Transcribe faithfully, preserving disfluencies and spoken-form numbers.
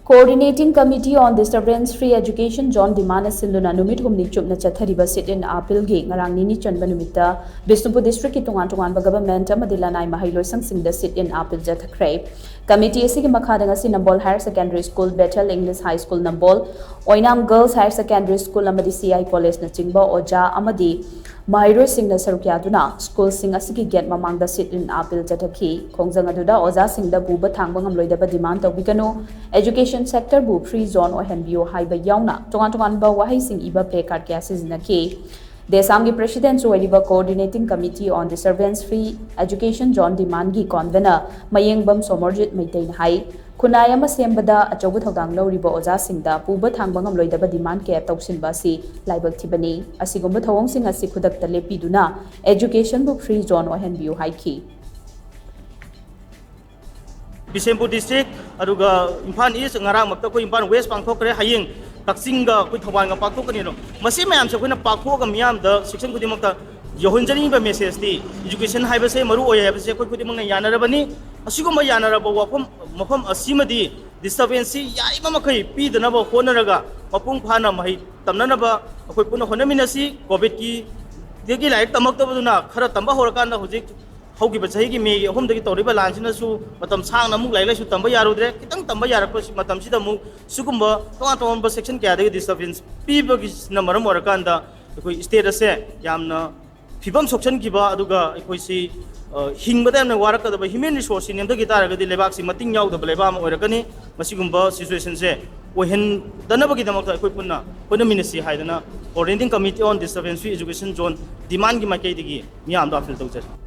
Coordinating Committee on Disturbance Free Education Zone demand ꯑꯁꯤꯜꯂꯨꯅ ꯅꯨꯃꯤꯠ ꯍꯨꯝꯅꯤ ꯆꯨꯞꯅ ꯆꯠꯊꯔꯤꯕ sit-in appeal-ꯒꯤ ꯉꯔꯥꯡ ꯅꯤꯅꯤ ꯆꯟꯕ ꯅꯨꯃꯤꯠꯇ ꯕꯤꯁꯅꯨꯄꯨꯔ district-ꯀꯤ ꯇꯣꯉꯥꯟ ꯇꯣꯉꯥꯟꯕ government ꯑꯃꯗꯤ ꯂꯅꯥꯏ ꯃꯍꯩꯂꯣꯏꯁꯪꯁꯤꯡꯗ sit-in appeal ꯆꯠꯊꯈ꯭ꯔꯦ꯫ Committee ꯑꯁꯤꯒꯤ ꯃꯈꯥꯗ ꯉꯁꯤ ꯅꯝꯕꯣꯜ Higher Secondary School, Bethel English High School ꯅꯝꯕꯣꯜ, ꯑꯣꯏꯅꯥꯝ Girls Higher Secondary School ꯑꯃꯗꯤ C I College-ꯅꯆꯤꯡꯕ ꯑꯣꯖꯥ ꯑꯃꯗꯤ ꯃꯍꯩꯔꯣꯏꯁꯤꯡꯅ ꯁꯔꯨꯛ ꯌꯥꯗꯨꯅ school-ꯁꯤꯡ ꯑꯁꯤꯒꯤ gate ꯃꯃꯥꯡꯗ sit-in appeal ꯆꯠꯊꯈꯤ꯫ ꯈꯣꯡꯖꯪ ꯑꯗꯨꯗ ꯑꯣꯖꯥꯁꯤꯡꯗ ꯄꯨꯕ ꯊꯥꯡꯕ ꯉꯝꯂꯣꯏꯗꯕ demand ꯇꯧꯕꯤꯒꯅꯨ, education sector-ꯕꯨ free zone ꯑꯣꯏꯍꯟꯕꯤꯌꯨ ꯍꯥꯏꯕ ꯌꯥꯎꯅ ꯇꯣꯉꯥꯟ ꯇꯣꯉꯥꯟꯕ ꯋꯥꯍꯩꯁꯤꯡ ꯏꯕ placard ꯀꯌꯥ ꯁꯤꯖꯤꯟꯅꯈꯤ꯫ ꯗꯦꯁꯥꯝꯒꯤ president-ꯁꯨ ꯑꯣꯏꯔꯤꯕ Coordinating Committee on Disturbance Free Education Zone demand-ꯒꯤ convener ꯃꯌꯦꯡꯕꯝ ꯁꯣꯃꯣꯔꯖꯤꯠ ꯃꯩꯇꯩꯅ ꯍꯥꯏ, ꯈꯨꯟꯅꯥꯏ ꯑꯃ ꯁꯦꯝꯕꯗ ꯑꯆꯧꯕ ꯊꯧꯗꯥꯡ ꯂꯧꯔꯤꯕ ꯑꯣꯖꯥꯁꯤꯡꯗ ꯄꯨꯕ ꯊꯥꯡꯕ ꯉꯝꯂꯣꯏꯗꯕ demand ꯀꯌꯥ ꯇꯧꯁꯤꯟꯕ ꯑꯁꯤ ꯂꯥꯏꯕꯛ ꯊꯤꯕꯅꯤ꯫ ꯑꯁꯤꯒꯨꯝꯕ ꯊꯧꯑꯣꯡꯁꯤꯡ ꯑꯁꯤ ꯈꯨꯗꯛꯇ ꯂꯦꯞꯄꯤꯗꯨꯅ education-ꯕꯨ free zone ꯑꯣꯏꯍꯟꯕꯤꯌꯨ ꯍꯥꯏꯈꯤ꯫ ꯕꯤꯁꯦꯝꯄꯨꯔ district ꯑꯗꯨꯒ ꯏꯝꯐꯥꯜ East, ꯉꯔꯥꯡꯃꯛꯇ ꯑꯩꯈꯣꯏ ꯏꯝꯐꯥꯜ West ꯄꯥꯡꯊꯣꯛꯈ꯭ꯔꯦ, ꯍꯌꯦꯡ ꯀꯛꯆꯤꯡꯒ ꯑꯩꯈꯣꯏ ꯊꯧꯕꯥꯜꯒ ꯄꯥꯡꯊꯣꯛꯀꯅꯤ꯫ ꯑꯗꯣ ꯃꯁꯤ ꯃꯌꯥꯝꯁꯦ ꯑꯩꯈꯣꯏꯅ ꯄꯥꯡꯊꯣꯛꯑꯒ ꯃꯤꯌꯥꯝꯗ section ꯈꯨꯗꯤꯡꯃꯛꯇ ꯌꯧꯍꯟꯖꯅꯤꯡꯉꯤꯕ message-ꯇꯤ education ꯍꯥꯏꯕꯁꯦ ꯃꯔꯨ ꯑꯣꯏ ꯍꯥꯏꯕꯁꯦ ꯑꯩꯈꯣꯏ ꯈꯨꯗꯤꯡꯃꯛꯅ ꯌꯥꯅꯔꯕꯅꯤ꯫ ꯑꯁꯤꯒꯨꯝꯕ ꯌꯥꯅꯔꯕ ꯋꯥꯐꯝ, ꯃꯐꯝ ꯑꯁꯤꯃꯗꯤ disturbance-ꯁꯤ ꯌꯥꯔꯤꯕ ꯃꯈꯩ ꯄꯤꯗꯅꯕ ꯍꯣꯠꯅꯔꯒ ꯃꯄꯨꯡ ꯐꯥꯅ ꯃꯍꯩ ꯇꯝꯅꯅꯕ ꯑꯩꯈꯣꯏ ꯄꯨꯟꯅ ꯍꯣꯠꯅꯃꯤꯟꯅꯁꯤ꯫ COVID-ꯀꯤ ꯗꯒꯤ ꯂꯥꯏꯔꯤꯛ ꯇꯝꯃꯛꯇꯕꯗꯨꯅ ꯈꯔ ꯇꯝꯕ ꯍꯧꯔꯀꯥꯟꯗ ꯍꯧꯖꯤꯛ ꯍꯧꯈꯤꯕ ꯆꯍꯤꯒꯤ May-ꯒꯤ ꯑꯍꯨꯝꯗꯒꯤ ꯇꯧꯔꯤꯕ line-ꯁꯤꯅꯁꯨ ꯃꯇꯝ ꯁꯥꯡꯅ ꯑꯃꯨꯛ ꯂꯥꯏꯔꯤꯛ ꯂꯥꯏꯁꯨ ꯇꯝꯕ ꯌꯥꯔꯨꯗ꯭ꯔꯦ꯫ ꯈꯤꯇꯪ ꯇꯝꯕ ꯌꯥꯔꯛꯄ ꯃꯇꯝꯁꯤꯗ ꯑꯃꯨꯛ ꯁꯤꯒꯨꯝꯕ ꯇꯣꯉꯥꯟ ꯇꯣꯉꯥꯟꯕ section ꯀꯌꯥꯗꯒꯤ disturbance ꯄꯤꯕꯒꯤꯁꯤꯅ ꯃꯔꯝ ꯑꯣꯏꯔꯀꯥꯟꯗ ꯑꯩꯈꯣꯏ state ꯑꯁꯦ ꯌꯥꯝꯅ ꯐꯤꯕꯝ ꯁꯣꯛꯆꯟꯈꯤꯕ, ꯑꯗꯨꯒ ꯑꯩꯈꯣꯏꯁꯤ, ꯑ, ꯍꯤꯡꯕꯗ ꯌꯥꯝꯅ ꯋꯥꯔꯛꯀꯗꯕ human resource-ꯁꯤ ꯅꯦꯝꯊꯈꯤ ꯇꯥꯔꯒꯗꯤ ꯂꯩꯕꯥꯛꯁꯤ ꯃꯇꯤꯡ ꯌꯥꯎꯗꯕ ꯂꯩꯕꯥꯛ ꯑꯃ ꯑꯣꯏꯔꯛꯀꯅꯤ꯫ ꯃꯁꯤꯒꯨꯝꯕ situation-ꯁꯦ ꯑꯣꯏꯍꯟꯗꯅꯕꯒꯤꯗꯃꯛꯇ ꯑꯩꯈꯣꯏ ꯄꯨꯟꯅ ꯍꯣꯠꯅꯃꯤꯟꯅꯁꯤ ꯍꯥꯏꯗꯅ Coordinating Committee on Disturbance Free Education Zone demand-ꯒꯤ ꯃꯥꯏꯀꯩꯗꯒꯤ ꯃꯤꯌꯥꯝꯗ appeal ꯇꯧꯖꯔꯤ꯫